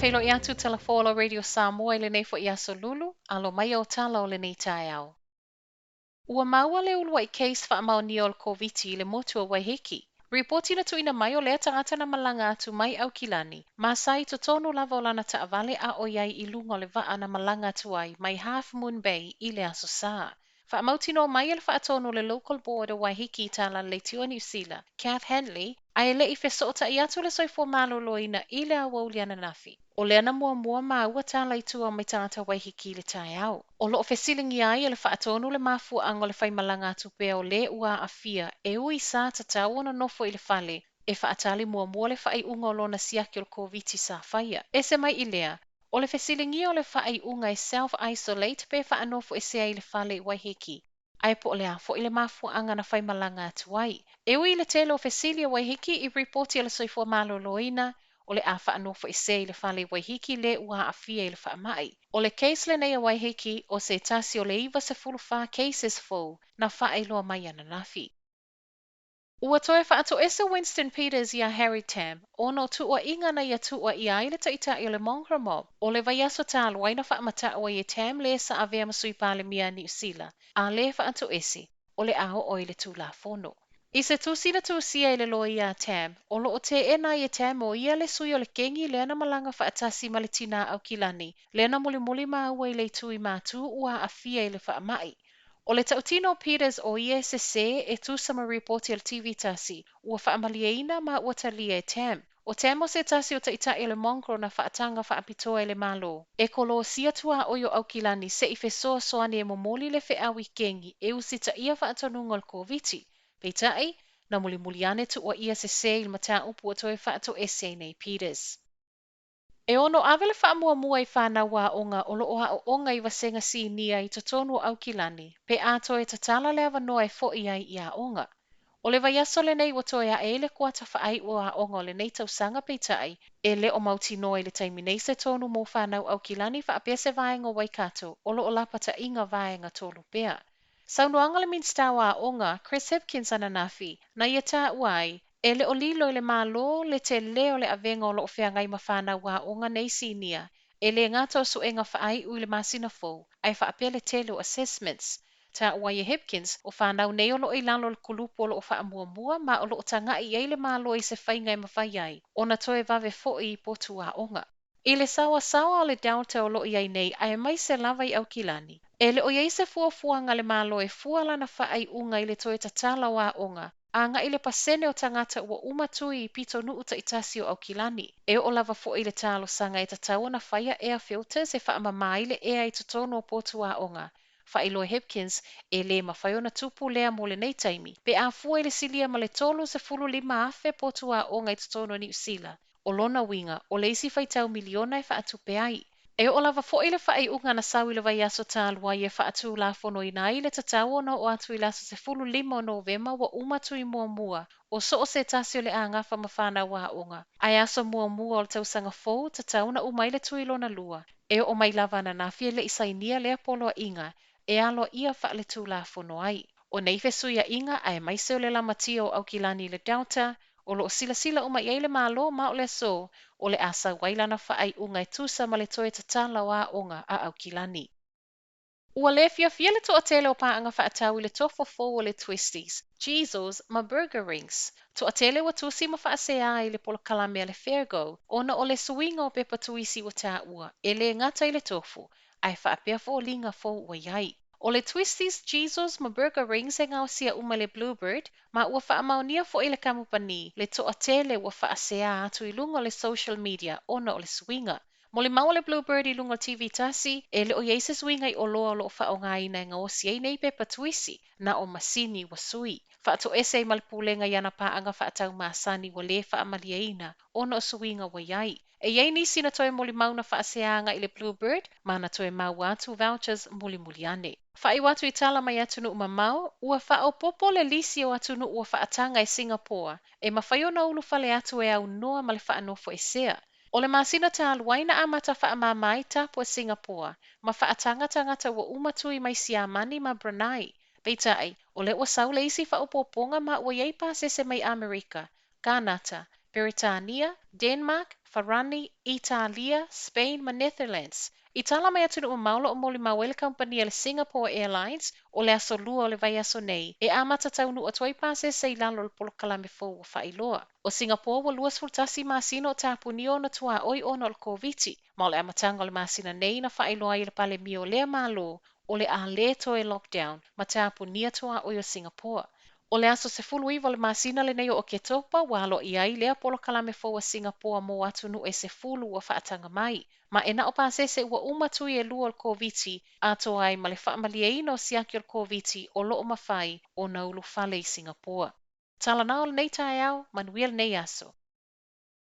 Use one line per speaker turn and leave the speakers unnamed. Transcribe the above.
Faafeiloai atu Talafola Radio Samoa i lenei foi aso Lulu, alo mai au tala o lenei taeao. Ua maua le uluai case faamaonia o le Koviti i le motu o Waiheke. Ripoti na tuuina mai o lea tagata na malaga atu mai Aukilani, ma sa i totonu lava o lana taavale a o i ai i luga o le vaa na malaga atu ai mai Half Moon Bay i le Aso Sa. Faamautinoa mai e le faatonu o le Local Board o Waiheke i Talalelei o Niu Sila, Kath Hanley, ae e le i fesootai atu le Soifua Maloloina i le aoauli ananafi. O lea na muamua maua tala i tua mai tagata Waiheke i le taeao. O loo fesiligia ai e le faatonu le mafuaaga o le faimalaga atu pea o le ua aafia e ui sa tatau ona nofo i le fale e faatali muamua le faaiuga o lona siaki o le Koviti sa faia. Ese mai i lea, o le fesiligia o le faaiuga e self-isolate pe faanofoesea i le fale i Waiheke, ae po o le a foi le mafuaaga na faimalaga atu ai. E ui i le tele o fesili a Waiheke i ripoti a le Soifua Maloloina, o le a faanofoesea i le fale i Waiheke le ua aafia i le faamai. O le case lenei a Waiheke o se tasi o le 94 cases fou na faailoa mai ananafi. Ua toe faatoese Winston Peters iā Harry Tam ona o tuuaiga na ia tuuaia ai le taitai o le Mongrel Mob. O le vaiaso talu ai na faamata'u ai e Tam le sa avea ma sui Palemia a Niu Sila, a lē faatoese, o le a oo i le Tulafono. I se tusi na tusia i le loia a Tam, o loo teena ai e Tam o ia le sui o le kengi lea na malaga faatasi ma le tinā Aukilani, lea na mulimuli maua i le itu i Matū ua aafia i le faamai. O le tautino o Peters o ia e sesē e tusa ma ripoti a le TV tasi, ua faamalieina ma ua talia e Tam. O Tam o se tasi o taitai o le Mongrel na faataga faapitoa e le Malo. E kolosia tuaoi o Aukilani se'i fesoasoani e momoli le feau i kengi e usitaia faatonuga o le Koviti. Peitai, na mulimuli ane tuuaia sesē i le mataupu ua toe faatoese ai nei Peters. E ono ave le faamuamua i fanau aoga o loo aooga i vasega sinia i totonu o Aukilani, pe a toe tatala le avanoa e fo'i ai i aoga. O le vaiaso lenei ua toe ae ai le kuata faaiu o aoga o lenei tausaga peitai, e le o mautinoa i le taimi nei se tonu mo fanau Aukilani faapea se vaega o Waikato o loo lapataiga vaega tolu pea. Saunoaga le Minisita o Aoga, Chris Hipkins ananafi, na ia taua ai, e le o lilo i le Malo le telē o le avega o loo feagai ma fanau aoga nei sinia, e lē gata o suega faaiu i le masina fou, ae faapea le tele o assessments. Taua ai e Hipkins, o fanau nei o loo i lalo o le kulupu o loo faamuamua ma o loo taga'i i ai le Malo i se faiga e mafai ai, ona toe vave fo'i i potu aoga. I le saoasaoa o le Delta o loo i ai nei aemaise lava i Aukilani, e le o i ai se fuafuaga a le Malo e fua lana faaiuga i le toe tatala o aoga, aga'i le pasene o tagata ua uma tui i pitonuu taitasi o Aukilani. E oo lava foi le talosaga e tatau ona faia air filters e faamamā ai le ea i totonu o potu aoga. Faailoa e Hipkins, e lē mafai ona tupu lea mo lenei taimi, pe a fua i le silia ma le 35,000 potu aoga i totonu o Niu Sila. O lona uiga, o le isi faitau miliona e faatupe ai. E oo lava foi le faaiuga na sau i le vaiaso talu ai e faatulafonoina ai le tatau ona oo atu i le aso 15 o Novema ua uma tui muamua o so o se tasi o le agafa ma fanau aoga. Ae aso muamua o le tausaga fou tatau na uma ai le tui lona lua. E oo mai lava ananafi e le i sainia lea poloaiga e aloaia faaletulafono ai. O nei fesuiaiga aemaise o le lamatia o Aukilani i le Delta, o loo silasila uma i ai le Malo ma o le aso, o le a sau ai lana faaiuga e tusa ma le toe tatala o aoga a Aukilani. Ua le fiafia le toatele o paaga faatau i le tofo fou o le Twisties, Cheezels ma Burger Rings. Toatele ua tusi ma faaseā i le polokalame a le Fairgo ona o le suiga o pepa tuisi ua taua e lē gata i le tofu, ae faapea foliga fou ua i ai. O le Twisties, Cheezels ma Burger Rings e gaosia uma e le Bluebird, ma ua faamaonia foi le kamupani le toatele ua faaseā atu i luga o le social media ona o le suiga. Molimau le Bluebird i luga o le TV tasi, e le o i ai se suiga i oloa o loo faaaogaina e gaosi ai nei pepa tuisi, na o masini ua sui. Faatoese ai ma le pulega i ana paaga faatau masani ua lē faamalieina ona o suiga ua i ai. E i ai nisi na toe molimau na faaseā i le Bluebird ma na toe maua atu vouchers mulimuli ane. Faaiu atu i tala mai atunuu mamao, ua faaopoopo le lisi o atunuu ua faataga e Singapore e mafai ona ulufale atu e aunoa ma le faanofoesea. O le masina talu ai na amata faamāmā ai tapu a Singapore ma faataga tagata ua uma tui mai Siamani ma Brunei. Peitai, o lea ua sau le isi faaopoopoga ma ua i ai pasese mai Amerika, Kanata, Peretania, Denmark, Farani, Italia, Spain ma Netherlands. I tala mai atunuu mamao o lo o molimau ai le kamupani a le Singapore Airlines o le aso Lua o le vaiaso nei e amata taunuu atu ai pasese i lalo o le polokalame fou ua faailoa. O Singapore ua 21 masina o tapunia ona tuaoi ona o le Koviti, ma o le amataga o le masina nei na faailoa ai e le Palemia o lea Malo o le a le toe lockdown ma tapunia tuaoi o Singapore. O le aso 19 o le masina lenei o Oketopa ua aloaia ai lea polokalame fou a Singapore mo atunuu e 10 ua faataga mai. Ma e na o pasese ua uma tui e lua o le Koviti atoa ai ma le faamalieina o siaki o le Koviti o lo o mafai ona ulufale i Singapore. Tala na o lenei taeao, manuia lenei aso.